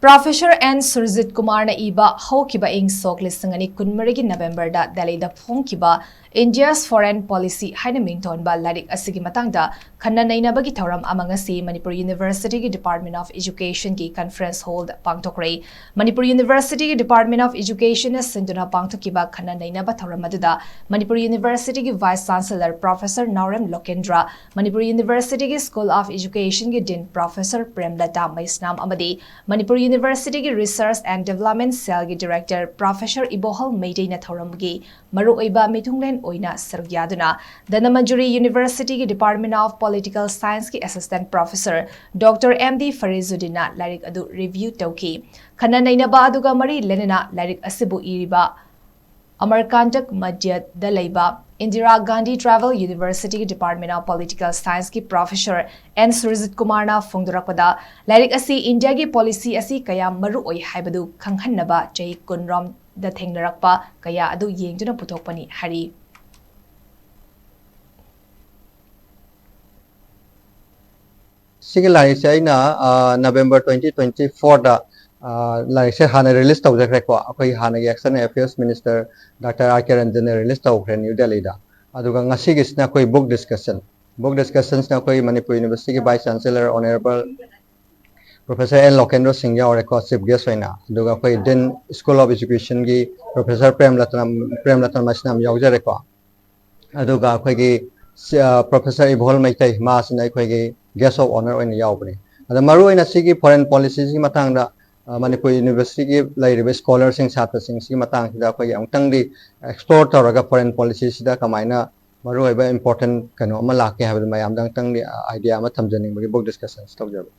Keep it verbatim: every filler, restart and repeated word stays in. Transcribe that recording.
Professor N Surjit ꯀꯨꯃꯥꯔꯅ ꯏꯕ ꯍꯧꯈꯤꯕ ꯏꯪ ꯁꯣꯛ ꯂꯤꯁꯤꯡ ꯑꯅꯤ ꯀꯨꯟꯃꯔꯤꯒꯤ ꯅꯕꯦꯝꯕꯔꯗ ꯗꯦꯜꯂꯤꯗ ꯐꯣꯡꯈꯤꯕ India's Foreign Policy ꯍꯥꯏꯅ ꯃꯤꯡꯊꯣꯟꯕ ꯂꯥꯏꯔꯤꯛ ꯑꯁꯤꯒꯤ ꯃꯇꯥꯡꯗ ꯈꯟꯅ ꯅꯩꯅꯕꯒꯤ ꯊꯧꯔꯝ ꯑꯃ ꯉꯁꯤ ꯃꯅꯤꯄꯨꯔ ꯌꯨꯅꯤꯚꯔꯁꯤꯇꯤꯒꯤ Department of Educationꯒꯤ conference hallꯗ ꯄꯥꯡꯊꯣꯛꯈ꯭ꯔꯦ꯫ ꯃꯅꯤꯄꯨꯔ ꯌꯨꯅꯤꯚꯔꯁꯤꯇꯤꯒꯤ Department of Educationꯅ ꯁꯤꯟꯗꯨꯅ ꯄꯥꯡꯊꯣꯛꯈꯤꯕ ꯈꯟꯅ ꯅꯩꯅꯕ ꯊꯧꯔꯝ ꯑꯗꯨꯗ ꯃꯅꯤꯄꯨꯔ ꯌꯨꯅꯤꯚꯔꯁꯤꯇꯤꯒꯤ Vice Chancellor Professor ꯅꯥꯎꯔꯦꯝ ꯂꯣꯀꯦꯟꯗ꯭ꯔ, ꯃꯅꯤꯄꯨꯔ ꯌꯨꯅꯤꯚꯔꯁꯤꯇꯤꯒꯤ School of Educationꯒꯤ Dean Professor ꯄ꯭ꯔꯦꯝꯂꯇꯥ ꯃꯩꯁꯅꯥꯝ ꯑꯃꯗꯤ ꯃꯅꯤꯄꯨꯔ ꯌꯨꯅꯤꯚꯔꯁꯤꯇꯤꯒꯤ Research and Development Cellꯒꯤ Director Professor ꯏꯕꯣꯍꯜ ꯃꯩꯇꯩꯅ ꯊꯧꯔꯝꯒꯤ ꯃꯔꯨꯑꯣꯏꯕ ꯃꯤꯊꯨꯡꯂꯦꯟ ꯑꯣꯏꯅ ꯁꯔꯨꯛ ꯌꯥꯗꯨꯅ, ꯙꯅꯃꯟꯖꯨꯔꯤ ꯌꯨꯅꯤꯚꯔꯁꯤꯇꯤꯒꯤ Department of Political Scienceꯀꯤ Assistant Professor Doctor M D ꯐꯔꯤꯖꯨꯗꯤꯟꯅ ꯂꯥꯏꯔꯤꯛ ꯑꯗꯨ review ꯇꯧꯈꯤ꯫ ꯈꯟꯅ ꯅꯩꯅꯕ ꯑꯗꯨꯒ ꯃꯔꯤ ꯂꯩꯅꯅ ꯂꯥꯏꯔꯤꯛ ꯑꯁꯤꯕꯨ ꯏꯔꯤꯕ ꯑꯃꯔꯀꯥꯟꯇꯛ ꯃꯁꯖꯤꯗꯗ ꯂꯩꯕ ꯏꯟꯗꯤꯔꯥ ꯒꯥꯟꯙꯤ ꯇ꯭ꯔꯥꯏꯕꯦꯜ ꯌꯨꯅꯤꯚꯔꯁꯤꯇꯤꯒꯤ Department of Political Scienceꯀꯤ Professor N ꯁꯨꯔꯖꯤꯠ ꯀꯨꯃꯥꯔꯅ ꯐꯣꯡꯗꯣꯔꯛꯄꯗ, ꯂꯥꯏꯔꯤꯛ ꯑꯁꯤ ꯏꯟꯗꯤꯌꯥꯒꯤ policy ꯑꯁꯤ ꯀꯌꯥꯝ ꯃꯔꯨ ꯑꯣꯏ ꯍꯥꯏꯕꯗꯨ ꯈꯪꯍꯟꯅꯕ ꯆꯍꯤ ꯀꯨꯟꯔꯣꯝꯗ ꯊꯦꯡꯅꯔꯛꯄ ꯀꯌꯥ ꯑꯗꯨ ꯌꯦꯡꯗꯨꯅ ꯄꯨꯊꯣꯛꯄꯅꯤ ꯍꯥꯏꯔꯤ꯫ ꯁꯤꯒꯤ ꯂꯥꯏꯔꯤꯛꯁꯦ ꯑꯩꯅ, ꯑ, November twenty twenty fourꯗ, ꯑ, ꯂꯥꯏꯔꯤꯛꯁꯦ ꯍꯥꯟꯅ release ꯇꯧꯖꯈ꯭ꯔꯦꯀꯣ꯫ ꯑꯩꯈꯣꯏꯒꯤ ꯍꯥꯟꯅꯒꯤ External Affairs Minister Doctor R K ꯔꯟꯖꯟꯅ release ꯇꯧꯈ꯭ꯔꯦ ꯅ꯭ꯌꯨ ꯗꯦꯜꯂꯤꯗ꯫ ꯑꯗꯨꯒ ꯉꯁꯤꯒꯤꯁꯤꯅ ꯑꯩꯈꯣꯏ book discussion꯫ Book discussionꯁꯤꯅ ꯑꯩꯈꯣꯏ ꯃꯅꯤꯄꯨꯔ ꯌꯨꯅꯤꯚꯔꯁꯤꯇꯤꯒꯤ Vice Chancellor Honourable Professor N ꯂꯣꯀꯦꯟꯗ꯭ꯔ ꯁꯤꯡ ꯌꯥꯎꯔꯦꯀꯣ chief guest ꯑꯣꯏꯅ꯫ ꯑꯗꯨꯒ ꯑꯩꯈꯣꯏ Dean School of Educationꯒꯤ Professor ꯄ꯭ꯔꯦꯝꯂꯇꯅ, ꯄ꯭ꯔꯦꯝꯂꯇꯟ ꯃꯩꯁꯅꯥꯝ ꯌꯥꯎꯖꯔꯦꯀꯣ꯫ ꯑꯗꯨꯒ ꯑꯩꯈꯣꯏꯒꯤ ꯁꯤ-, ꯑ, Professor ꯏꯕꯣꯍꯜ ꯃꯩꯇꯩ, ꯃꯥꯁꯤꯅ ꯑꯩꯈꯣꯏꯒꯤ guest of honour ꯑꯣꯏꯅ ꯌꯥꯎꯕꯅꯤ꯫ ꯑꯗ ꯃꯔꯨꯑꯣꯏꯅ ꯁꯤꯒꯤ foreign policyꯁꯤꯒꯤ ꯃꯇꯥꯡꯗ, ꯑ, ꯃꯅꯤꯄꯨꯔ ꯌꯨꯅꯤꯚꯔꯁꯤꯇꯤꯒꯤ ꯂꯩꯔꯤꯕ scholarꯁꯤꯡ, ꯁꯥꯇ꯭ꯔꯁꯤꯡꯁꯤꯒꯤ ꯃꯇꯥꯡꯁꯤꯗ ꯑꯩꯈꯣꯏꯒꯤ ꯑꯃꯨꯛꯇꯪꯗꯤ explore ꯇꯧꯔꯒ foreign policyꯁꯤꯗ ꯀꯃꯥꯏꯅ ꯃꯔꯨꯑꯣꯏꯕ important ꯀꯩꯅꯣ ꯑꯃ ꯂꯥꯛꯀꯦ ꯍꯥꯏꯕꯗꯨ ꯃꯌꯥꯝꯗ ꯑꯃꯨꯛꯇꯪꯗꯤ, ꯑ, idea ꯑꯃ ꯊꯝꯖꯅꯤꯡꯕꯒꯤ book discussionꯁꯤ ꯇꯧꯖꯕ꯫